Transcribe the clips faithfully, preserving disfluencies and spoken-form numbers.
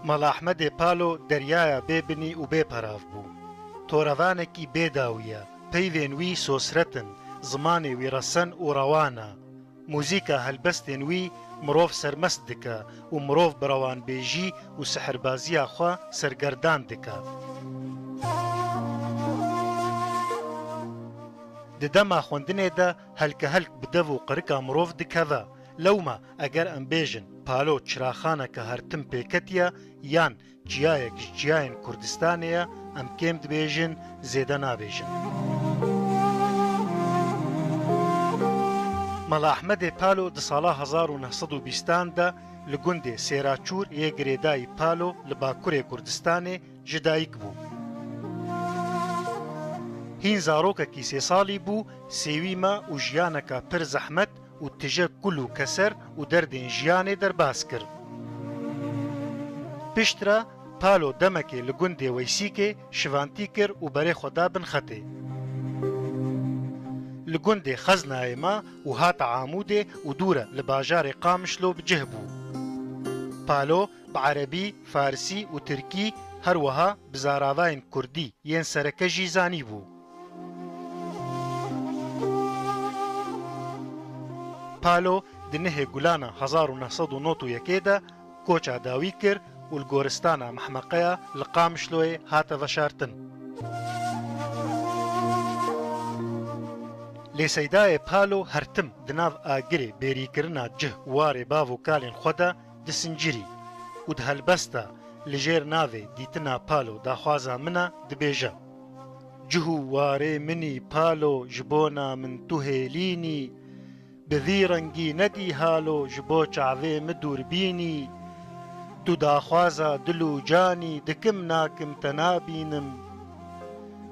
Mela Ehmedê Palo deryaya bê binî û bê perav bû. Torevanekî bê dawî ye. Peyvên wî sosret in, zimanê wî resen û rewan e. Muzîka helbestên wî mirov sermest dike û mirov bi rewanbêjî û sihirbaziya xwe sergerdan dike. Di dema xwendinê de helkehelk bi dev û qirika mirov dikeve. Lewma eger em bêjin Palo çiraxaneke her tim pêketiye yan çiyayek ji çiyayên Kurdistanê ye, em kêm dibêjin, zêde nabêjin. Mela Ehmedê Palo di sala hezar û neh sed û bîstan de li gundê Sêraçûr yê girêdayî Palo li bakurê Kurdistanê ji dayik bû. Hîn zarokekî sê salî bû, sêwî ma û jiyaneka pir zehmet û tije kul û keser û derdên jiyanê derbas kir. Piştre Palo demekê li gundê Weysîkê şivantî kir û berê xwe da bin xetê. Li gundê Xeznayê ma û hate Amûdê û dû re li bajarê Qamişlo bi cih bû. Palo bi erebî, farisî û tirkî, her wiha bi zaravayên kurdî yên sereke jî zanîbû. Palo di nehê Gulana hezar û neh sed û nod û yekê de koça dawî kir û li goristana Mehmeqeya li Qamişloyê hate veşartin. Lê Seydayê Palo her tim di nav agirê bêrîkirina cih û warê bav û kalên xwe de disincirî û di helbesta li jêr navê Dîtina Palo daxwaza min e dibêje: Cih û warê min î Palo, ji bona min tu hêlînî, bi vî rengî nedî halo, ji bo çavê min dûrbînî. Tu daxwaza dil û canî, dikim nakim te nabînim.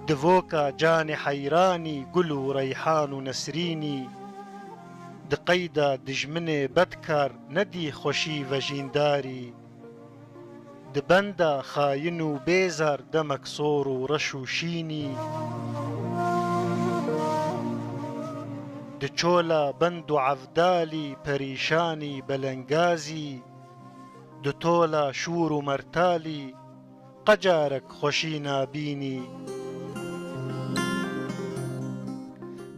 Divoka canê heyranî, gul û reyhan û nesrînî. Di qeyda dijminê bedkar, nedî xweşî vejîndarî. Di benda xayin û bêzar, demek sor û reş û şînî. Di çola bend û evdalî, perîşanî, belengazî. Di tola şûr û mertalî, qecarek xweşî nabînî.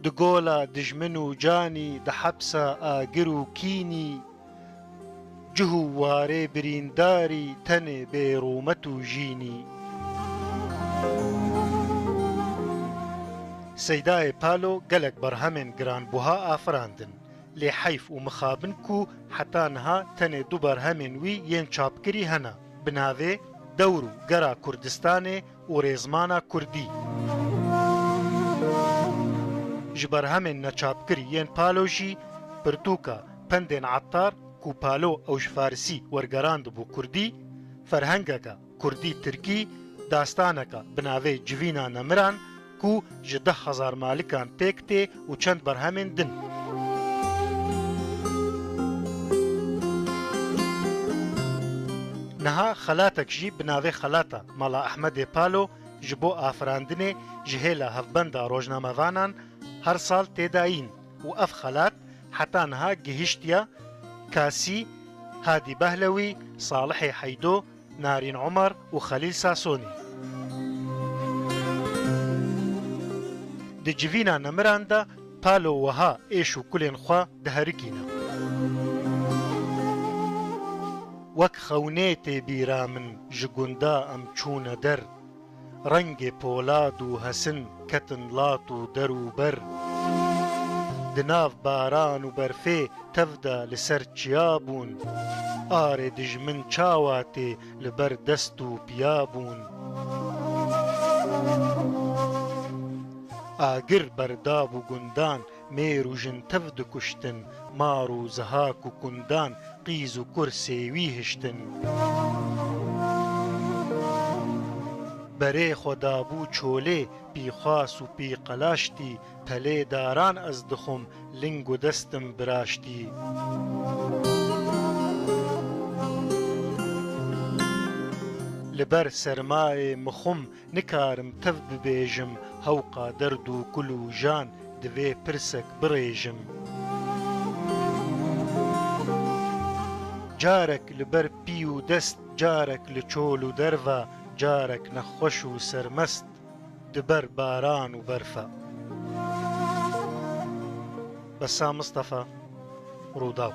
Di gola dijmin û canî, di hepsa agir û kînî, cih û warê birîndarî, tenê bê rûmet û jînî. Seydayê Palo gelek berhemên giranbuha afirandin. Lê heyf û mixabin ku heta niha tenê du berhemên wî yên çapkirî hene, bi navê Dewr û Gera Kurdistanê û Rêzmana Kurdî. Ji berhemên neçapkirî yên Palo jî pirtûka Pendên Ettar ku Palo ew ji Farisî wergerandibû Kurdî, ferhengeke Kurdî-Tirkî, dastaneke bi navê Civîna Nemiran ku ji deh hezar malikan pêk tê û çend berhemên din. Niha xelatek jî bi navê Xelata Mala Ehmedê Palo ji bo afirandinê ji hêla Hevbenda Rojnamevanan her sal tê dayîn û ev xelat heta niha gihiştiye Kasî, Hadî Behlewî, Salihê Heydo, Narîn Omer û Xelîl Sasonî. Di Civîna Nemiran de Palo wiha êş û kulên xwe diherikîne. Wek xewnê tê bîra min, ji gunda em çûne der. Rengê polad û hesin ketin lat û der û ber. Di nav baran û berfê tev de li ser çiya bûn. Arê dijmin çawa tê, li ber dest û piya bûn. Agir berdabû gundan, mêr û jin tev dikuştin, mar û zihak û kundan, qîz û kur sêwî hiştin. Berê xwe dabû çolê, pîxwas û pîqelaştî, pelê daran ez dixwim, ling û destim biraştî. Li ber sermayê mixwim, nikarim tev bibêjim, hewqa derd û kul û jan, divê pirsek birêjim. Carek li ber pî û dest, carek li çol û derva, carek nexweş û sermest di ber baran û berfa. Bessam Mistefa, Rûdaw.